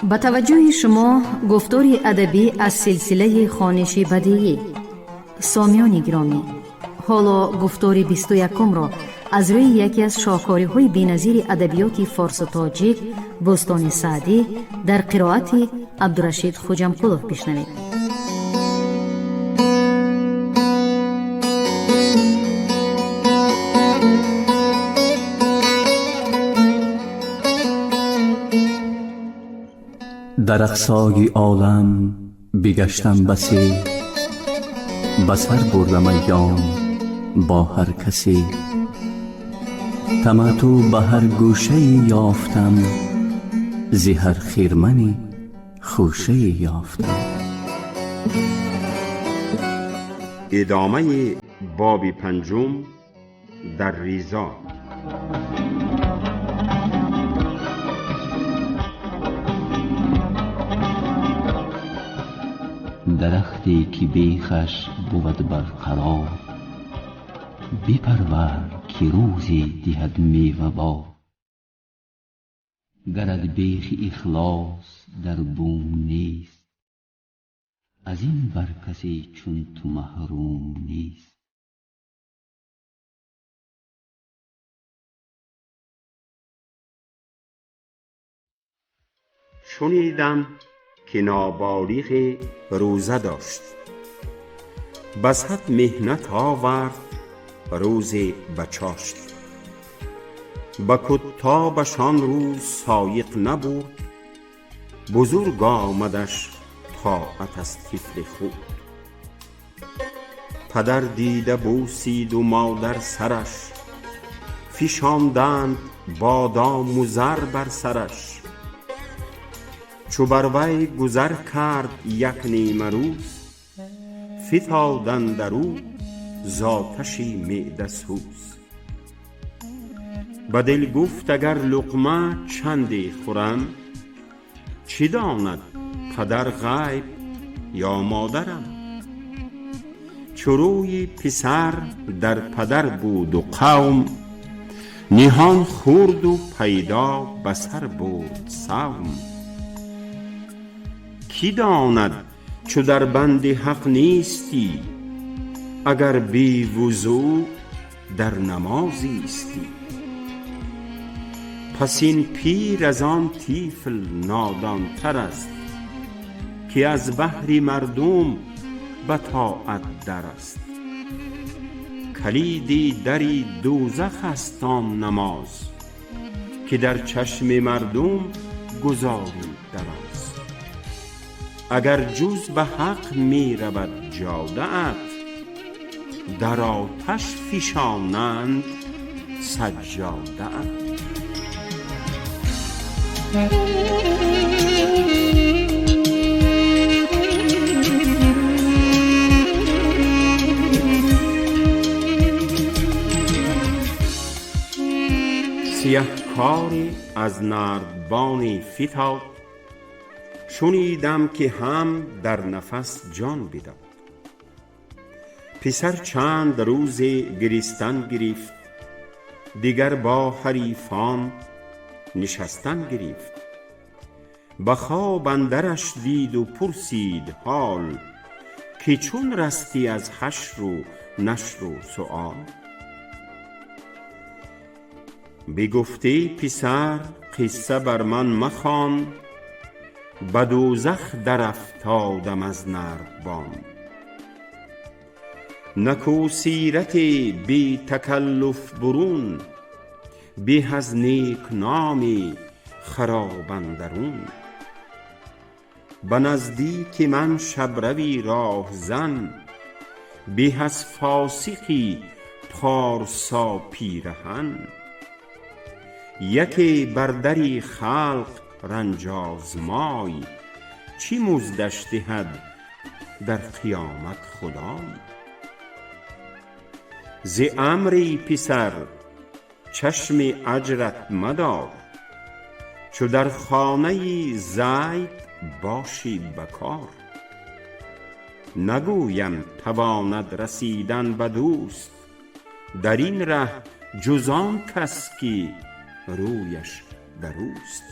Ба таваҷҷӯҳи шумо гуфтори адабӣ аз силсилаи хониши бадиӣ. Сомиёни гиромӣ, ҳоло гуфтори 21-умро аз рӯи яке аз шоҳкориҳои беназири адабиёти форсу тоҷик, Бӯстони Саъдӣ, дар қироати Абдурашид Хуҷамқулов бишнавед. Дар ақсои олам бигаштам басе, ба сар бурдам айём бо ҳар касе. Таматтӯъ ба ҳар гӯшае ёфтам, зи ҳар хирмани хӯшае ёфтам. Идомаи боби панҷум дар Ризо. Дарахте ки бехаш бувад барқарор, бипарвар ки рӯзе диҳад мева бор. Гарат бехи ихлос дар бум нест, аз ин бар касе чун ту маҳрум нест. Шунидам ки ноболиғе рӯза дошт, басад меҳнат овард рӯзе ба чошт. Ба куттобаш он рӯз сойиқ набурд, бузург омадаш тоат аз тифли хурд. Падар дида бӯсиду модар сараш, фишонданд бодому зар бар сараш. Чу бар вай гузар кард як нимарӯз, фитод андар ӯ з оташи меъда сӯз. Ба дил гуфт: агар луқма чанде хӯрам, чӣ донад падар ғайб ё модарам? Чу рӯи писар дар падар буду қавм, ниҳон хӯрду пайдо ба сар бурд савм. Кӣ донад чу дар банди ҳақ нестӣ, агар бе вузӯ дар намоз истӣ. Пас ин пир аз он тифл нодонтар аст, ки аз баҳри мардум ба тоат дар аст. Калиди дари дӯзах аст он намоз, ки дар чашми мардум гузорӣ дароз. Агар ҷуз ба ҳақ ми равад ҷодаат, дар оташ фишонанд саҷҷодаат. Сиёҳкоре аз нардбоне фитод, шунидам ки ҳам дар нафас ҷон бидод. Писар чанд рӯзе гиристан гирифт, дигар бо ҳарифон нишастан гирифт. Ба хоб андараш диду пурсид ҳол, ки чун расти аз ҳашру нашру суол. Бигуфт: эй писар, қисса бар ман махон, ба дӯзах дарафтодам аз нардбон. Накӯсирате бе такаллуф бурун, беҳ аз некноми хароб андарун. Ба наздики ман шабрави роҳзан, беҳ аз фосиқи порсо пираҳан. Яке бар дари халқ ранҷозмой, чӣ муздаш диҳад дар қиёмат Худой? Зи амри писар чашми аҷрат мадор, чу дар хонаи Зайд бошӣ ба кор. Нагӯям тавонад расидан ба дӯст, дар ин раҳ ҷуз он кас ки рӯяш дар ӯст.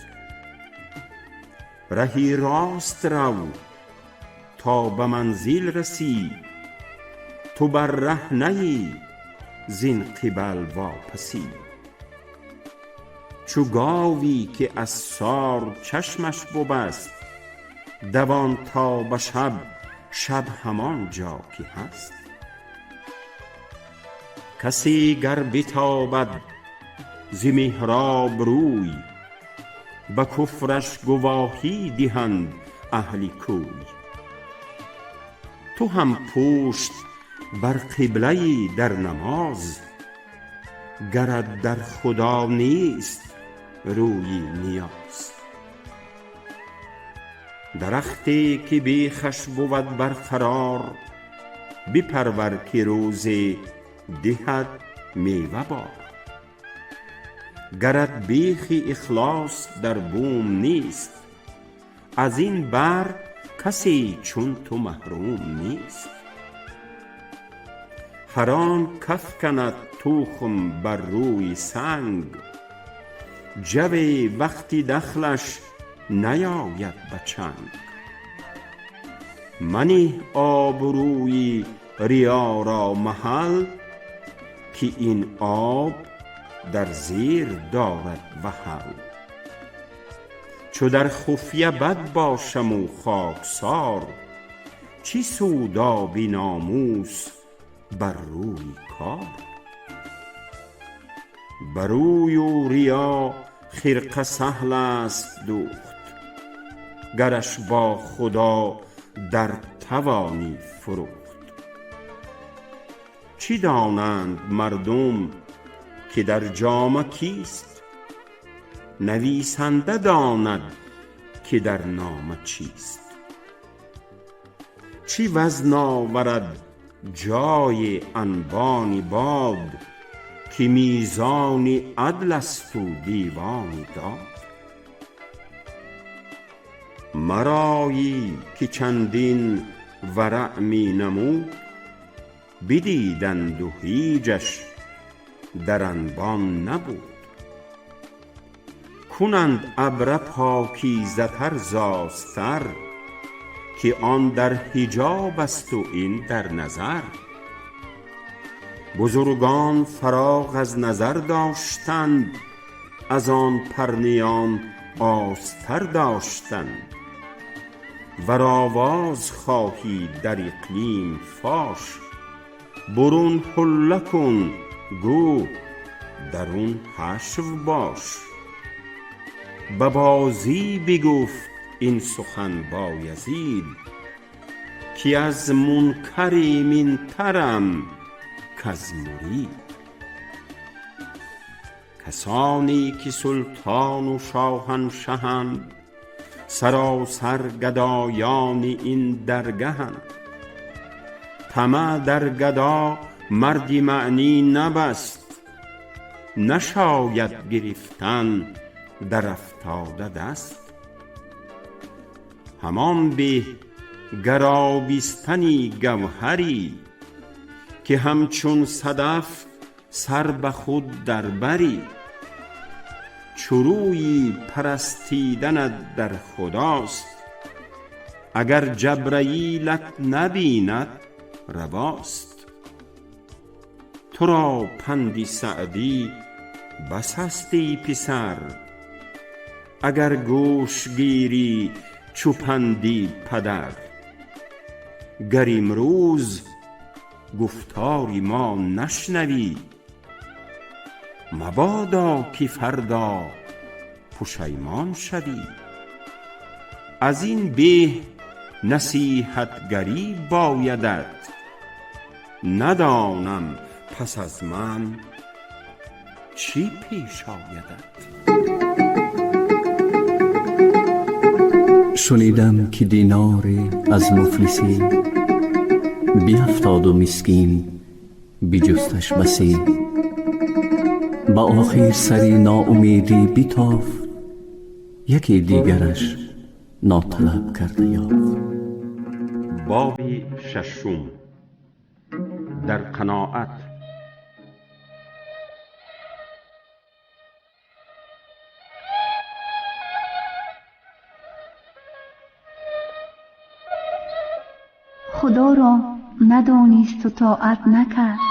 Раҳи рост рав то ба манзил расӣ, ту бар раҳ наӣ зин қибал вопасӣ. Чу говӣ ки عصار чашмаш бубаст, давон то ба шаб, шаб ҳамон ҷо ки ҳаст. Касе гар битобад зи меҳроб рӯй, ба куфраш гувоҳӣ диҳанд аҳли кӯй. Ту ҳам пушт бар қиблаӣ дар намоз, гарат дар Худо нест рӯи ниёз. Дарахте ки бехаш бувад барқарор, бипарвар ки рӯзе диҳад мева бор. Гарат бехи ихлос дар бум нест, аз ин бар касе чун ту маҳрум нест. Ҳар он кафканад тухм бар рӯи санг, ҷаве вақти дахлаш наёяд ба чанг. Манеҳ обрӯи риё ро маҳал, ки ин об дар зер дорад ваҳал. Чу дар хуфя бад бошам-у хоксор, чӣ суд оби номус бар рӯи кор? Ба рӯю риё хирқа саҳл аст дӯхт, гараш бо Худо дар тавонӣ фурӯхт. Чӣ донанд мардум ки дар ҷома кист? Нависанда донад ки дар нома чист. Чӣ вазн оварад ҷои анбони бод, ки мизони адл аст-у девони дод? Мароӣ ки чандин вараъ менамуд, бидиданду ҳиҷаш дар анбон набуд. Кунанд абра покизатар з-остар, ки он дар ҳиҷоб аст-у ин дар назар. Бузургон фароғ аз назар доштанд, аз он парниён остар доштанд. Вар овоз хоҳӣ дар иқлим фош, бурун ҳулла кун, гӯ дарун ҳашв бош. Ба бозӣ бигуфт ин сухан Боязид, ки аз мункар эминтарам каз мурид. Касоне ки султону шоҳаншаҳанд, саросар гадоёни ин даргаҳанд. Тамаъ дар гадо марди маънӣ набаст, нашояд гирифтан дар афтода даст. Ҳамон беҳ гар обистани гавҳарӣ, ки ҳамчун садаф сар ба худ дарбарӣ. Чу рӯи парастиданат дар Худост, агар Ҷабраилат набинад равост. Туро панди Саъдӣ бас аст, эй писар, агар гӯш гирӣ чу панди падар. Гар имрӯз гуфтори мо нашнавӣ, мабодо ки фардо пушаймон шавӣ. Аз ин беҳ насиҳатгарӣ боядат, надонам пас аз ман чӣ пеш оядат. Шунидам ки диноре аз муфлисӣ биафтоду мискин биҷусташ басӣ. Ба охир сари ноумедӣ битофт, яке дигараш ноталаб карда ёфт. Боби шашум дар қаноат. Худоро надонист у тоат накард,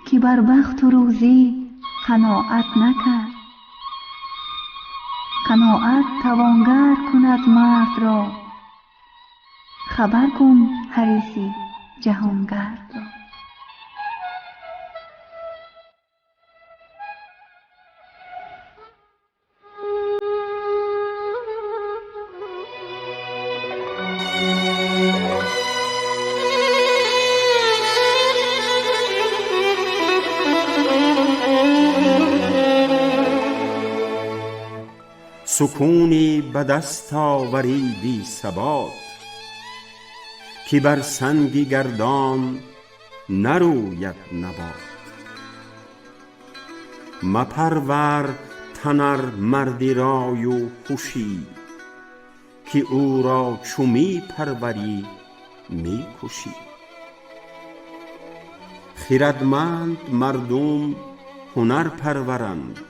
ки бар бахту рӯзӣ қаноат накард. Қаноат тавонгар кунад мардро, хабар кун ҳариси ҷаҳонгардро. سکونی به دست آوری بی ثبات، که بر سنگ گردان نروید نبات. مپرور تن ار مرد رای و هشی، که او را چو می پروری می کشی. خردمند مردم هنر پرورند،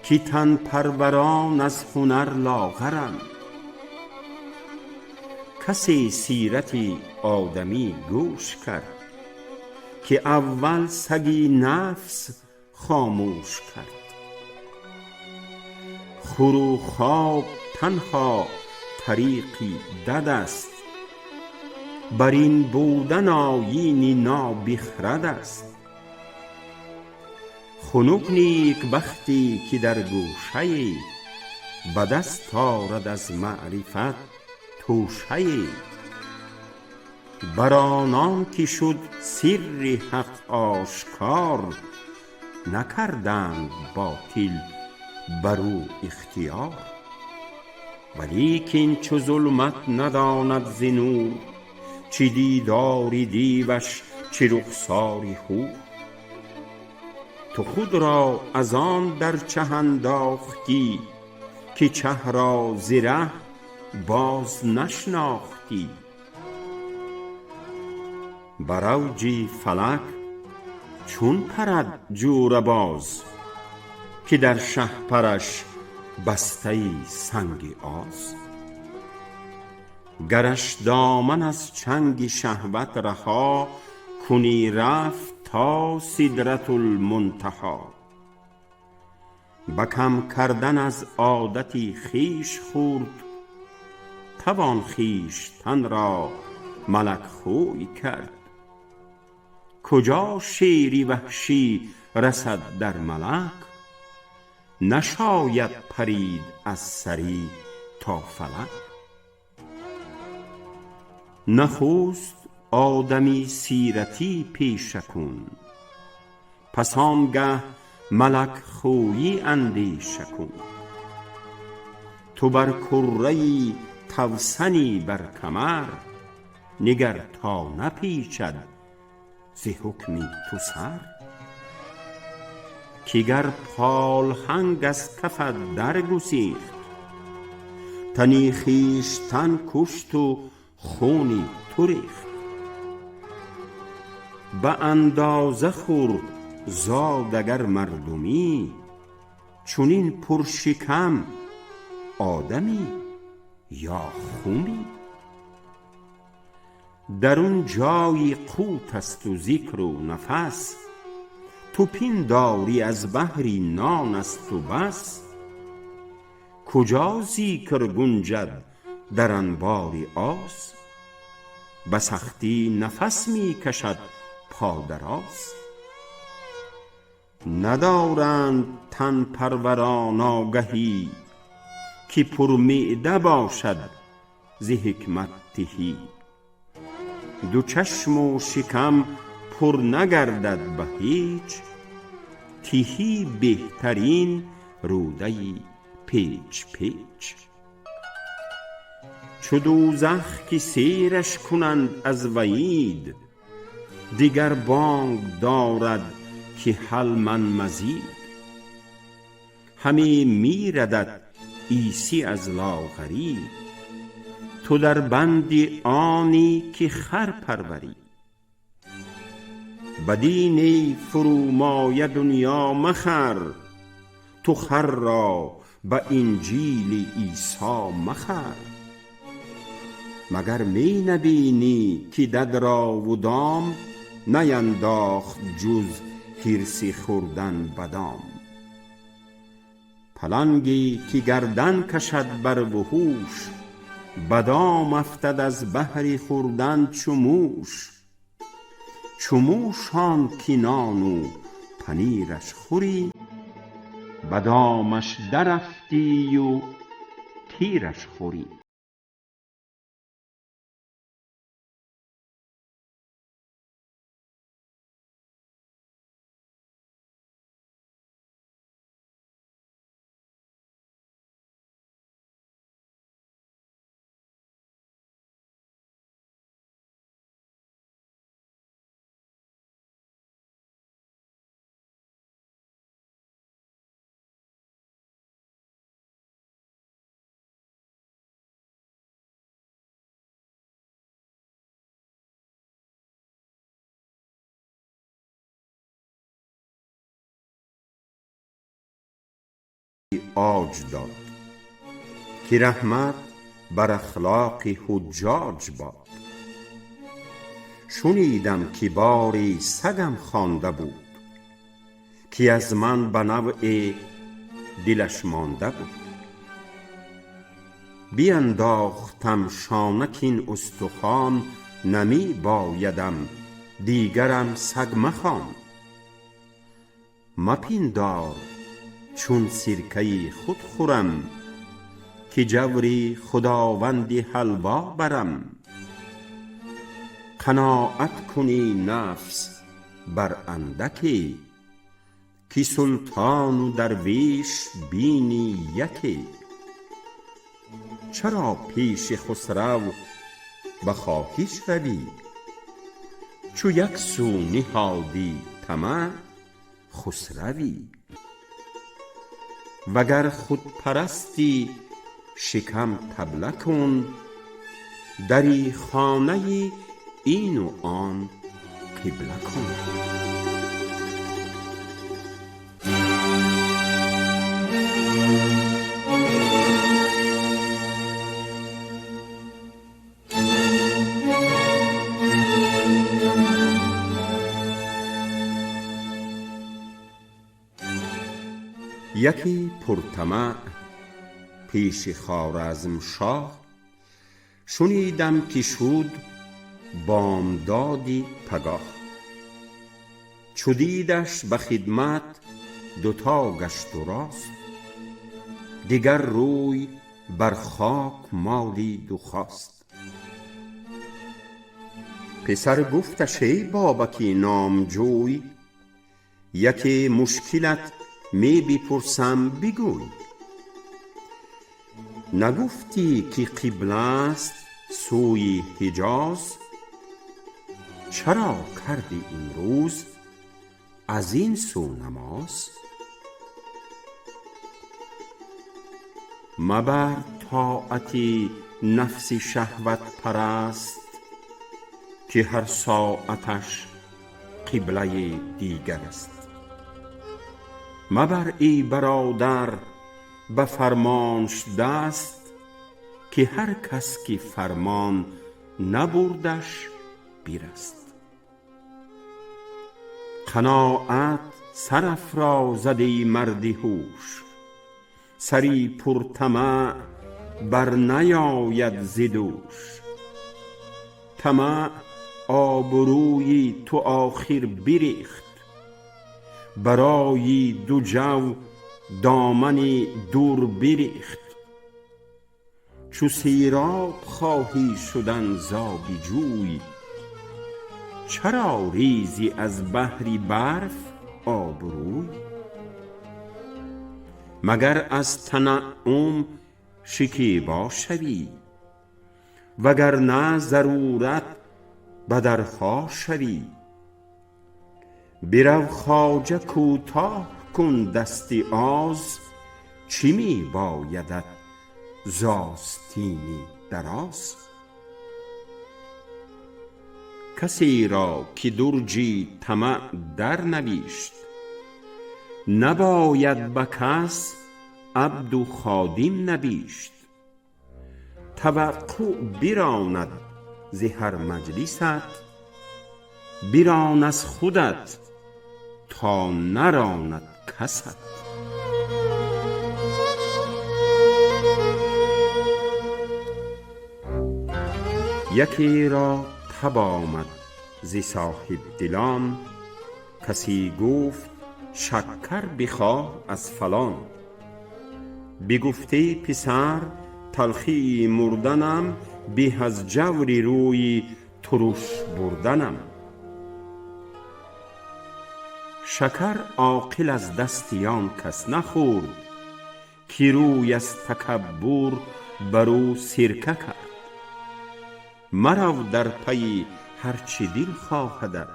که تن پروران از هنر لاغرند. کسی سیرت آدمی گوش کرد، که اول سگ نفس خاموش کرد. خور و خواب تنها طریق دد است، برین بودن آیین نابخرد است. خنک نیکبختی که در گوشه ای، به دست آرد از معرفت توشه ای. بر آنان که شد سر حق آشکار، نکردند باطل بر او اختیار. ولیکن چو ظلمت نداند ز نور، چه دیدار دیوش چه رخسار حور. تو خود را از آن در چه انداختی، که چه را ز ره باز نشناختی. بر اوج فلک چون پرد جوره باز، که در شهپرش بسته سنگ آز. گرش دامن از چنگ شهوت رها کنی، رفت تا سدرة المنتها. به کم کردن از عادت خویش خورد، توان خویشتن را ملک خوی کرد. کجا شیر وحشی رسد در ملک، نشاید پرید از ثری تا فلک. نخست آدمی سیرتی پیشه کن، پس آنگه ملک خویی اندیشه کن. تو بر کره توسنی بر کمر، نگر تا نپیچد ز حکم تو سر. که گر پالهنگ از کفت درگسیخت، تنی خویشتن کشت و خون تو ریخت. به اندازه خور زاد اگر مردمی، چنین پر شکم آدمی یا خمی. درون جایی قوت است و ذکر و نفس، تو پنداری از بهر نان است و بس. کجا ذکر گنجد در انبار آز، به سختی نفس می کشد پادراز. ندارند تن پروران آگهی، که پر معده باشد ز حکمت تهی. دو چشم و شکم پر نگردد به هیچ، تهی بهترین روده پیچ پیچ. چو دوزخ که سیرش کنند از وعید، دگر بانگ دارد که هل من مزید. همی میردت عیسی از لاغری، تو در بند آنی که خر پروری. بدین ای فرومایه دنیا مخر، تو خر را به انجیل عیسی مخر. مگر می نبینی که دد را و دام نینداخت جز حرص خوردن به دام. پلنگی که گردن کشد بر وحوش، به دام افتد از بهر خوردن چو موش. چو موش آن که نان و پنیرش خوری، به دامش درافتی و تیرش خوری. عاج داد که رحمت بر اخلاق حجاج باد. شنیدم که باری سگم خوانده بود، که از من به نوع دلش مانده بود. بینداختم شانه کاین استخوان نمی بایدم، دیگرم سگ مخوان. مپندار چون سرکه خود خورم، که جور خداوند حلوا برم. قناعت کن ای نفس بر اندکی، که سلطان و درویش بینی یکی. چرا پیش خسرو به خواهش روی، چو یک سو نهادی طمع خسروی. وگر خودپرستی شکم طبله کن، دری خانه این و آن قبله کن. یکی پرطمع پیش خوارزمشاه، شنیدم که شد بامدادی پگاه. چو دیدش به خدمت دوتا گشت و راست، دگر روی بر خاک مالید و خواست. پسر گفتش ای بابک نامجوی، یکی مشکلت می بپرسم بگوی. نگفتی که قبله است سوی حجاز، چرا کردی امروز از این سو نماز؟ مبر طاعت نفس شهوت پرست، که هر ساعتش قبله دیگر است. مبر ای برادر به فرمانش دست، که هر کس که فرمان نبردش برست. قناعت سر افرازد ای مرد هوش، سری پر طمع بر نیاید ز دوش. طمع آبروی تو آخر بریخت، برای دو جو دامن دور بریخت. چو سیراب خواهی شدن ز آب جوی، چرا ریزی از بهر برف آبروی؟ مگر از تنعم شکیبا شوی، وگر نه ضرورت بدرها شوی. برو خواجه کوتاه کن دست آز، چه می بایدت ز آستین دراز؟ کسی را که درج طمع در نوشت، نباید به کس عبد و خادم نبیشت. Таваққуъ биронад зи ҳар маҷлисат, бирон аз худат то наронад касат. Яке ро тоб омад зи соҳибдилон, касе гуфт: шакар бихоҳ аз фалон. Бигуфт: эй писар, талхии мурданам беҳ аз ҷаври рӯи туруш бурданам. Шакар оқил аз дасти он кас нахӯрд, ки рӯй аз такаббур бар ӯ сирка кард. Марав дар пайи ҳар чи дил хоҳадат,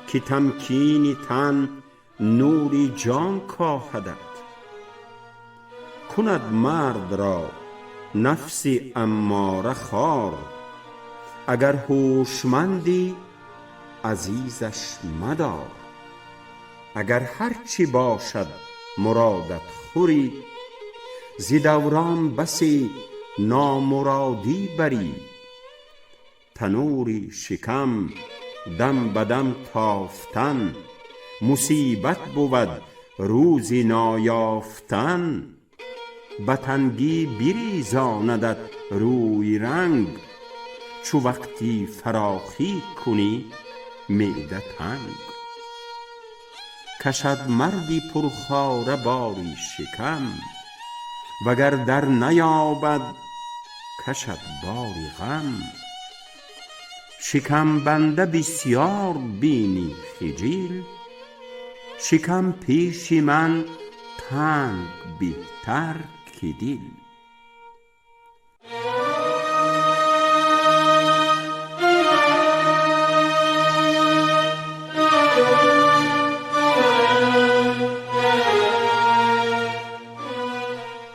ки тамкини тан нури ҷон коҳадат. Кунад мард ро нафси аммора خوار, اگر هوشمندی عزیزش مدار. اگر هر چه باشد مرادت خوری، ز دوران بسی نامرادی بری. تنوری شکم دم به دم تافتن، مصیبت بود روزی نایافتن. به تنگی بریزاندت روی رنگ، چو وقتی فراخی کنی معده تنگ. کشد مردی پرخواره باری شکم، وگر در نیابد کشد باری غم. شکم بنده بسیار بینی خجیل، شکم پیش من تنگ بهتر که دل.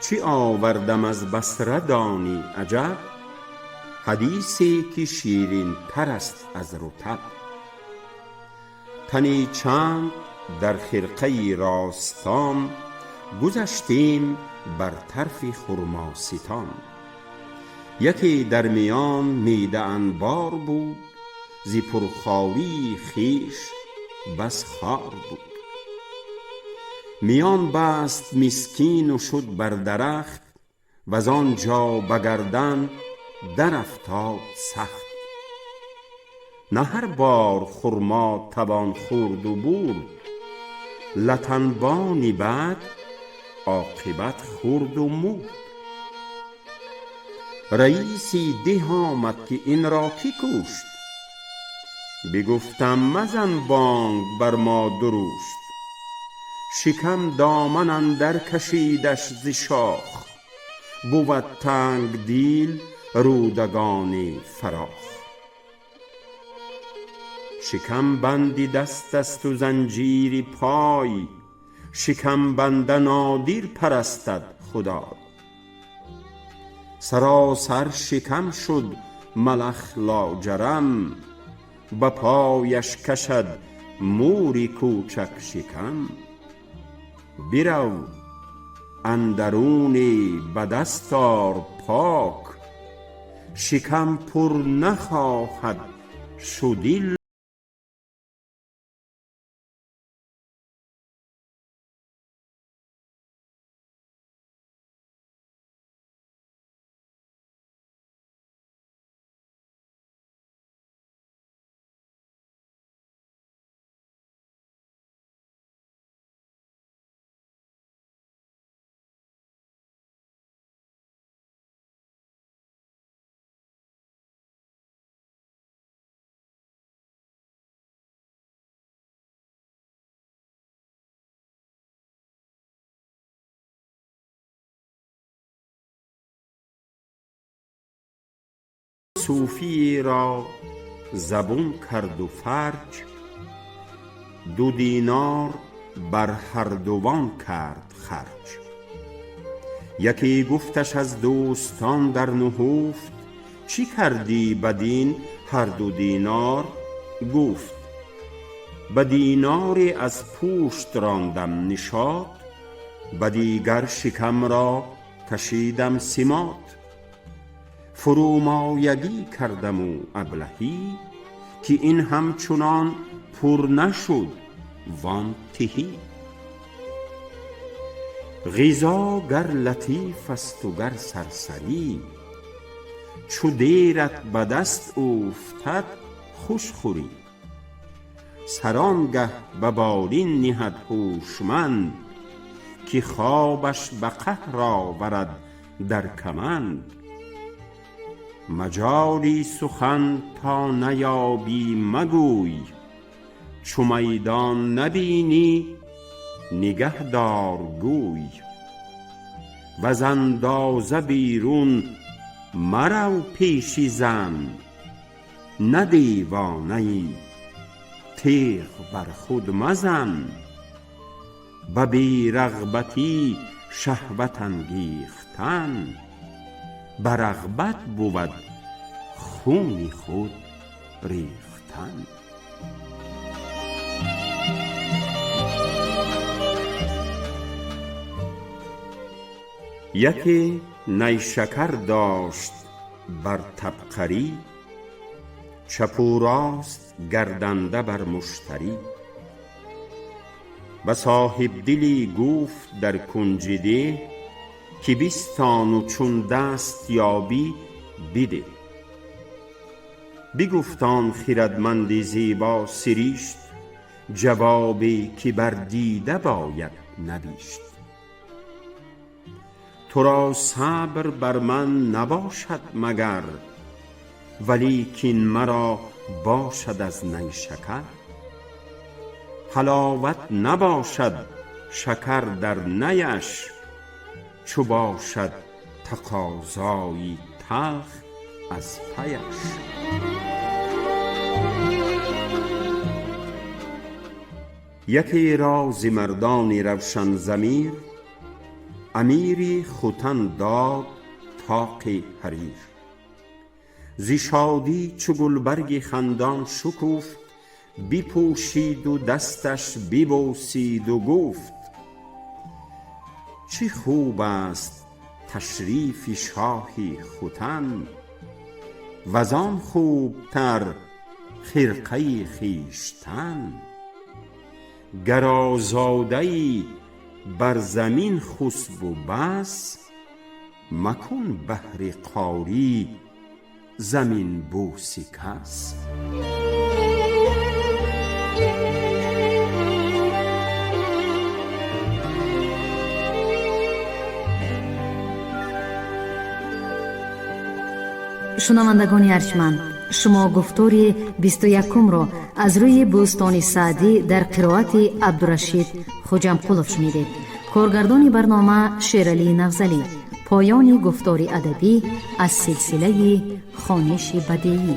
چه آوردم از بصره دانی عجب، حدیثی که شیرین تر است از رطب. تنی چند در خرقه راستان، گذشتیم بر طرف خرماستان. یکی در میان میده انبار بود، ز پرخواری خویش بس خوار بود. میان بست مسکین و شد بر درخت، وز آنجا به گردن در افتاد سخت. نه هر بار خرما توان خورد و برد، لت انبانی بد عاقبت خورد و مرد. رییسی ده آمد که این را کی کشت؟ بگفتم مزن بانگ بر ما درشت. شکم دامن اندر کشیدش ز شاخ، بود تنگ دل رودگان فراخ. شکم بند دست است و زنجیر پای، شکم بنده نادر پرستد خدای. سراسر شکم شد ملخ لاجرم، به پایش کشد موری کوچک شکم. برو اندرونی به دست آر پاک، شکم پر نخواهد شد الا صوفی را زبون کرد و فرج، 2 دینار بر هر دوان کرد خرج. یکی گفتش از دوستان در نهفت، چی کردی بدین هر 2 دینار؟ گفت به دیناری از پشت راندم نشاط، به دیگر شکم را کشیدم سماط. Фурӯмоягӣ кардам-у аблаҳӣ, ки ин ҳамчунон пур нашуд вон тиҳӣ. Ғизо гар латиф асту гар сарсарӣ, чу дерат ба даст ӯфтад хуш хӯрӣ. Сар он гаҳ ба болин ниҳад ҳушманд, ки хобаш ба қаҳр оварад дар каманд. Маҷоли сухан то наёбӣ магӯй, чу майдон набинӣ нигаҳ дор гӯй. Ваз андоза берун марав пеши зан, на девонаӣ тиғ бар худ мазан. Ба берағбатӣ шаҳват ангехтан, ба рағбат бувад хуни худ рехтан. Яке найшакар дошт бар табқарӣ, чапу рост гарданда бар муштарӣ. Ба соҳибдилӣ гуфт дар кунҷи деҳ, ки бистону чун даст ёбӣ бидеҳ. Бигуфт он хирадманди зебо сиришт, ҷавобе ки бар дида бояд навишт. Туро сабр бар ман набошад магар, валекин маро бошад аз найшакар. Ҳаловат набошад шакар дар наяш, чу бошад тақозои талх аз паяш. Яке ро зи мардони равшанзамир, амири Хутан дод тоқи ҳарир. Зи шодӣ чу гулбарги хандон шукуфт, бипӯшиду дасташ бибӯсиду гуфт: чӣ хуб аст ташрифи шоҳи Хутан, ваз он хубтар хирқаи хештан. Гар озодаӣ бар замин хусбу бас, макун баҳри қорӣ замин бӯси кас. Шунавандагони арҷманд, шумо гуфтори 21-умро аз рӯи Бӯстони Саъдӣ дар қироати Абдурашид Хуҷамқулов шунидед. Коргардони барнома Шералӣ Навзалӣ. Поёни гуфтори адабӣ аз силсилаи хониши бадеӣ.